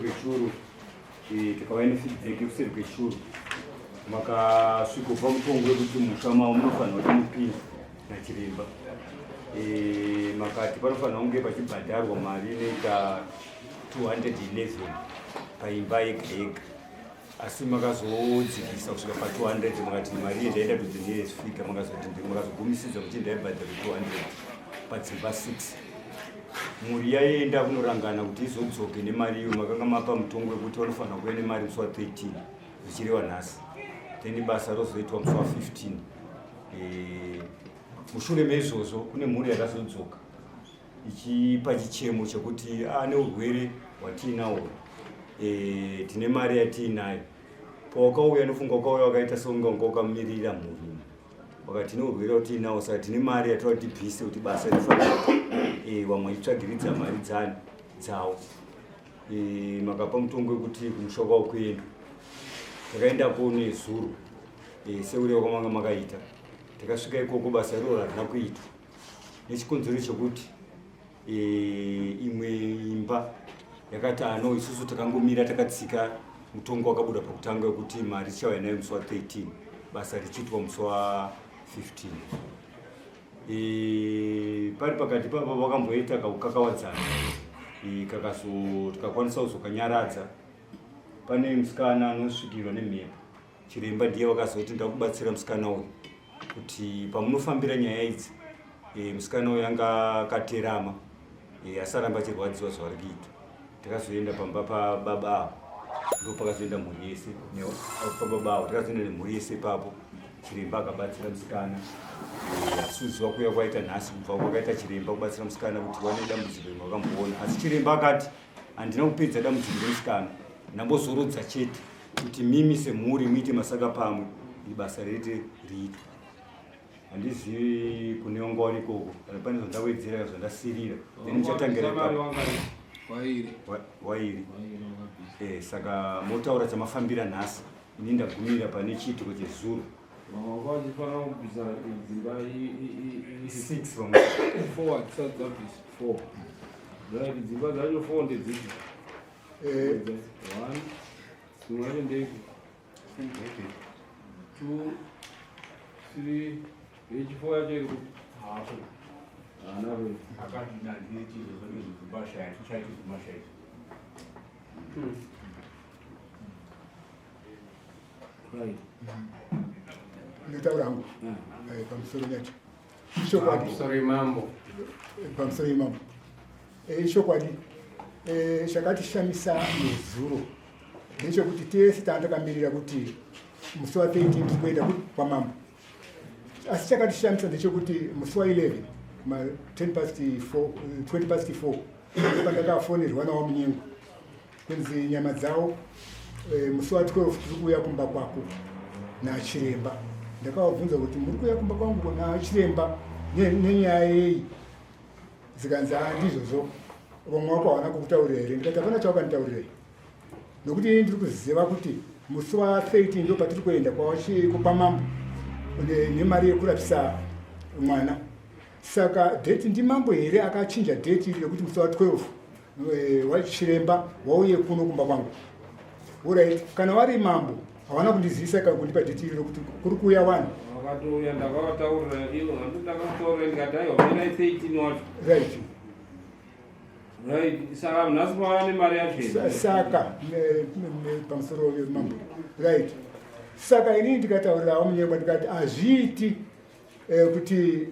kwechuru eh, tikauya nefeedback yekuseri kwechuru makasvikopa mutongo wekuti musha mavo munofanira kuti mupinde nachiremba eh, makati panofanira kunge pachibhadharwa mari inoita 211 paimba yega yega asi makazodzikisa kusvika pa 200 makati mari iye ndaenda to the nearest figure makazoti makazogumisidza kuti ndaibhadhara 200 padzimba 6 mhuri yaienda kunorangana kuti izodzoke nemari iyo makanga mapa mutongo wekuti vanofanira kuuya nemari musi wa 13 zvichireva nhasi then basa rozoitwa musi wa 15 eh, mushure meizvozvo kune mhuri yakazodzoka ichipa chichemo chekuti ane ah, urwere hwatiinawo e, tine mari yatiinayo pawakauya nofunga wakauya wakaita seunga unga wakamirira mhuri wakati tine urwere hwatiinawo saka tine mari yatoda tibvise kuti basa rifanira e, vamwe vachitsvagiridza mari dzani dzawo e, makapa mutongo wekuti kumusha kwavo kuendwa takaendako nezuro e, seureva kwamanga makaita takasvika ikoko basa iroro harina kuitwa nechikonzero chekuti e, imwe imba yakati ano isusu takangomira takatsika mutongo wakabuda pakutanga wekuti mari tichauya nayo musi wa 13 basa richiitwa musi wa 15 e, pari pakati papa vakamboita kakukakawadzana e, kakazo tikakwanisa kuzokanyaradza pane musikana anosvikirwa nemhepo Chiremba ndiye wakazoti ndakubatsira musikana uyu kuti pamunofambira nyaya idzi e, musikana uyu anga akaterama e, asaramba achirwadziwa zvavari kuita. Takazoenda pamba pababa avo ndo pakazoenda mhuri yese pababa avo takazoenda nemhuri yese ipapo. Chiremba akabatsira musikana e, asi kuziva kuuya kwaita nhasi kubva kwakaita chiremba kubatsira musikana kuti wane dambudziko rimwe vakamboona asi chiremba akati handina kupedza dambudziko remusikana ndambozorodza chete kuti mimi semhuri muite masaka pamwe ibasa riite riitwe handizivi kune wanga wari ikoko kana pane zvandawedzera kana zvandasirira then muchatangira ipapo wairi eh, saka motaura chamafambira nhasi ini ndagumira pane chiitiko chezuro Vanga vachifanira kubvisa dzimba six vamwe four hadzisati dzabvisa four right dzimba dzacho four ndedzipi Eh. One, imwe yacho ndeipi? Two, three, yechifour yacho iri kupi? Hapo. Haana kupi. Right. Ndinotaura hangu eh, pamusoro nyacho ichokwadi Pamusoro imambo. Pamusoro imambo. Eh, ichokwadi eh, chakatishamisa nezuro ndechekuti tese tanga takamirira kuti musi wa 13 tiri kuenda kwamambo asi chakatishamisa ndechekuti musi wa 11 ma 10 past 4 20 past 4 pandakafonerwa nawamunyengwa kunzi nyama dzavo e, musi wa 12 tiri kuuya kumba kwako nachiremba ndakavabvunza kuti muri kuuya kumba kwangu nachiremba nenyaya yei Zikanzi haa ndizvozvo vamwe wako hawana kukutaurira here ndikati hapana chawakanditaurira nokuti ini ndiri kuziva kuti musi wa 13 ndo patiri kuenda kwamambo nemari yekurapisa mwana saka dheti ndimambo here akachinja dheti iri yekuti musi wa 12 eh, wachiremba wauye kuno kumba kwangu orit kana wari mambo hawana kundizivisa kana kundipa dheti iri rokuti kuri kuuya vanhu vakatouya ndakavataurira ivo ndakataurira ndikati aiwa mirai 13 wacho right right saka nhasi pava nemari yacho saka pamusoro mambo right saka inini ndikataurirawo munyengwa ndikati hazviiti eh, kuti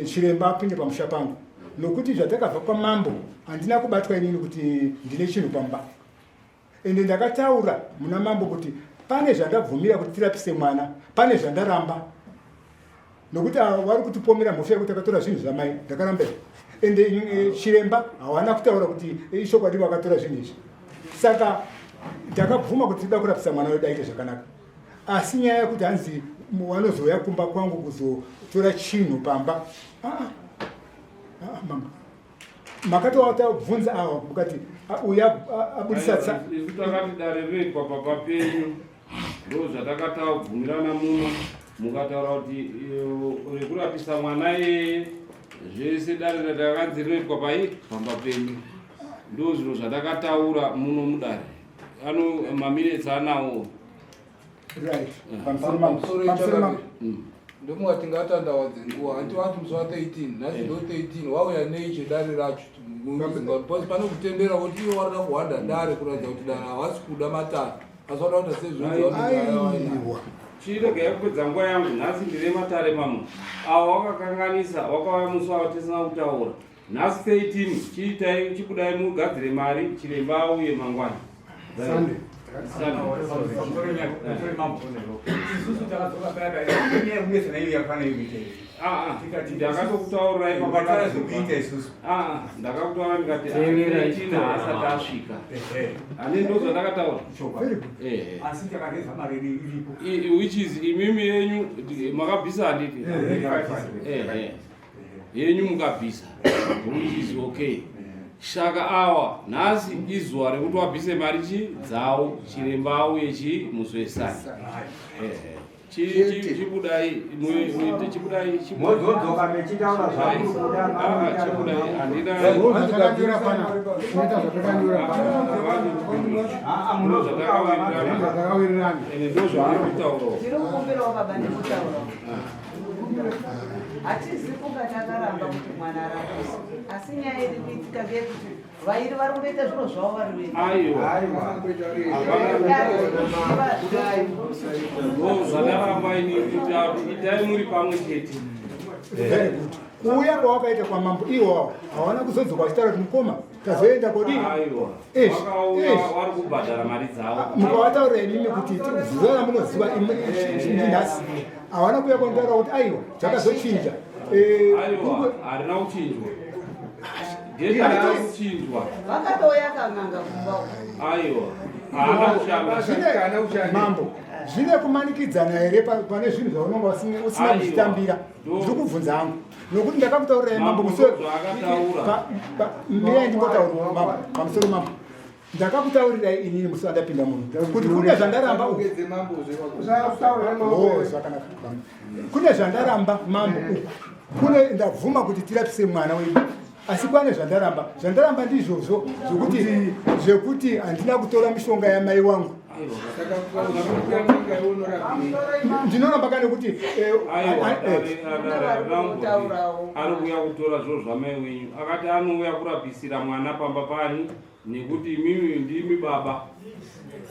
chiremba apinde pamusha pangu nokuti zvatakabva kwamambo handina kubatwa inini kuti ndine chinhu pamba ende ndakataura muna mambo kuti pane zvandabvumira kuti tirapise mwana pane zvandaramba nokuti ava vari kutipomera mhosva yekuti takatora zvinhu zvamai ndakaramba ende eh, chiremba hawana kutaura kuti eh, ichokwadi vakatora zvinhu izvi saka ndakabvuma kuti tinoda kurapisa mwana wedu aite zvakanaka asi nyaya yekuti hanzi wanozouya kumba kwangu kuzotora chinhu pamba ah, ah. ah, mama makatovatabvunza awa mukati uyu abudisa tsa isu takati dare rinoitwa papa penyu ndo zvatakataugumirana muno mukataura kuti rekurapisa mwana iyeye zvese dare ratakanzi rinoitwa pai pamba penyu Ndo zviro zvatakataura muno mudare. Ano maminutes anawo. Right. Pamusoro mambo. Pamusoro Pamusoro mambo. Ndofunga tingatandawadze nguva hanti vati musi wa 13 nhasi ndo 13 wauya nei chedare racho because pane kutendera kuti ivo varida kuhwanda dare kuratidza kuti dare havasi kuda matare asi vada kuita sezvinonzi. Aiwa. Chiregai kupedza nguva yangu nhasi ndine matare mamwe. Awa wakakanganisa wakauya musi wavo tisina kutaura. Nhasi 13 chiitai chibudai mugadzire mari chiremba auye mangwana. Sunday. Sunday. Isusu takadzoka paya paya nyaya yekunetsana iyo yakafanira ikuita iyi. Ah, ah, Tikati ndakatokutaurirai Vatara zvekuita isusu. Ah, ndakakutaura ndikati Teerera 13 haasati asvika. Ehe. Ane ndo zvandakataura. Chokwadi. Very good. Ehe. Asi takareza mari yedu iripo. Which is imimi yenyu makabvisa handiti? Ehe. Yenyu mukabvisa which is okay. Saka awa nhasi izuva rekuti wabvise mari chi dzawo chiremba auye chi musi wesani. Ehe. Chibudai muite chibudai chibudai. Mozodzoka mechitaura zvamuri kuda. Ah, chibudai handina Zvatakanyora pana. Tinoita zvatakanyora pana. Ah, munozotaura. Zvakawirirana. Ende ndo zvaari kutaurawo. Tiri kukumbirawo baba nekutaurawo. Hatizi kunga takaramba kuti mwana arapise, asi nyaya iri kuitika ngeyekuti vairi vari kundoita zviro zvavo vari vega. Aiwa. Ndo zvakaramba ini kuti itai muri pamwe chete. Very good. Kuuya kwawakaita kwamambo iwawo hawana kuzodzoka vachitaura kuti mukoma tazoenda kodii. Aiwa. Eish, Wakauya eish. vari kubhadhara mari dzavo. Mukavataurira imimi kuti zuva ramunoziva nhasi hawana kuuya kwamutaura kuti aiwa zvakazochinja. Aiwa, harina kuchinjwa. Dheti harina kuchinjwa. Vakatouya kan'anga kumba uko. Aiwa. Haana kushanda. Zvine mambo zvine kumanikidzana here pane zvinhu zvaunonga usina Aiwa. kuzvitambira? Ndiri kubvunza hangu nokuti ndakakutaurirai mambo Mambo musi we- zvaakataura. Mirai ndimbotaura mambo pamusoro mambo ndakakutaurirai inini musi wandapinda muno kuti kune zvandaramba uku. Oh, zvakanaka. Kune zvandaramba mambo uku kune ndabvuma kuti tirapise mwana wedu asi pane zvandaramba zvandaramba ndizvozvo zvekuti handina kutora mishonga yamai wangu ndinoramba kane kuti Aiwa, Kutaurawo. ari kuuya kutora zviro zvamai wenyu akati anouya kurapisira mwana pamba pani nekuti imimi ndimi baba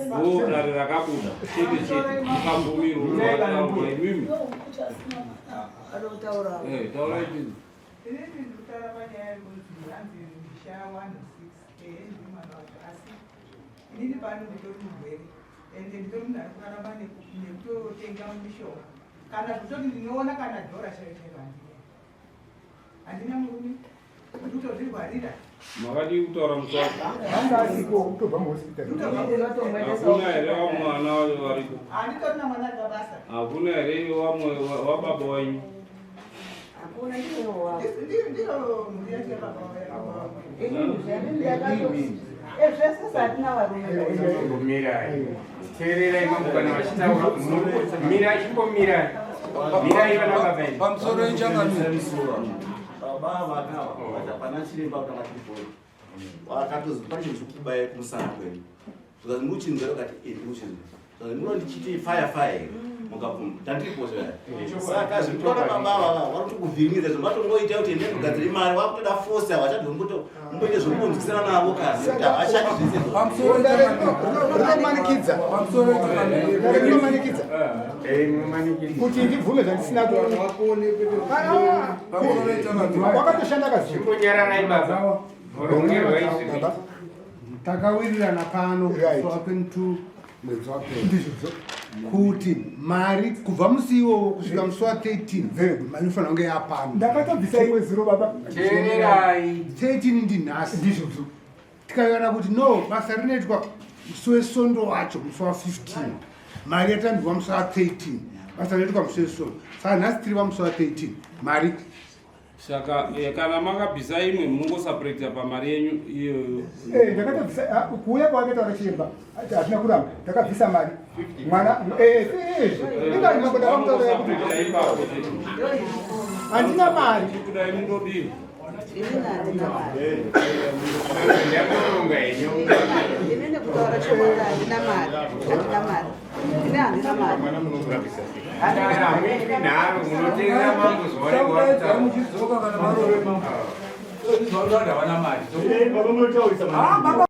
ndo dare rakabuda chete chete mukabvumirwa imimi. Anotaurawo. Eh, taurai chii? Inini ndikutaura panyaya yekuti hanzi misha 106 ehe ndiri mwana wacho asi inini pano nditori murwere ende nditori munhu ari kurarama nekutotenga mishonga kana zvekutoti ndinoona kana dhora chaiyo chairo handina handina murume ndikutozvirwarira. Makadii kutaura musi wacho? Anga asiko kutobva muhospitari. Hakuna here vamwe vana variko? Handitorina mwana ari pabasa. Hakuna here vamwe wababa wenyu? Hakuna, ndiwo wavo. Ndiyo mhuri yacho yababa wangu. Inini zvani zvese hatina varume. Mirai, teererai mambo kana vachitaura. Mirai, chimbomirai, mirai vana baba imi. Pamusoro yechangamiro. Baba vakawa vati hapana chiremba kutanga tiripoyo vakatozi pane chinhu chikubaya kumusana kwenyu zvikati muchinzwa vakati e ndikuchinzwa zvikati muno ndichiti fire fire here mukabvuma tandiripo zvaya saka zvikutoona baba ava vari kutokuvhiringidza zvo vatongoita kuti endai mugadzire mari vakutoda force havachadi mboite zvokunzwisana navo kasi kuti havachadi zvese izvozvo. Pamusoro Dare yechangamiro. rinomanikidza. Pamusoro yechangamiro. Dare rinomanikidza Mumanikidza. kuti ndibvume zvandisina ku Pamusoro yechangamiro. Wakatoshanda kazuva. Chimbonyararai baba rongerwai zviri. Baba. Takawirirana pano Right. musi wa 22 mwedzi wapera Ndizvozvo. kuti mari kubva musi iwowo kusvika musi wa 13 Very good. mari inofanira kunge yapano. Ndakatobvisa imwe zuro baba. Teererai. 13 ndinhasi. Ndizvozvo. Tikaona kuti no basa rinoitwa musi wesondo wacho musi wa15 mari yatambirwa musi wa13 basa rinoitwa musi wesondo saka nhasi tiri pamusi wa13 mari. Saka kana makabvisa imwe mungosapurekita pamari yenyu iyoyo. Ndakatobvisa kuuya kwawakaita chiremba hatina kuramba takabvisa mari mwana ingani mambo ndakakutaurira kuti Mungosapurekita ipapo chete. Handina mari. Chibudai mundodii? Inini handina mari. Munotonga henyu. Inini kutaura chokwadi handina mari, handina mari, ini handina mari. Hamuitwi nharo, munoteerera mambo zvavanenge vakutaura. Muchidzoka kana marove mambo. Havana mari. Baba munotaurisa. Ah, baba.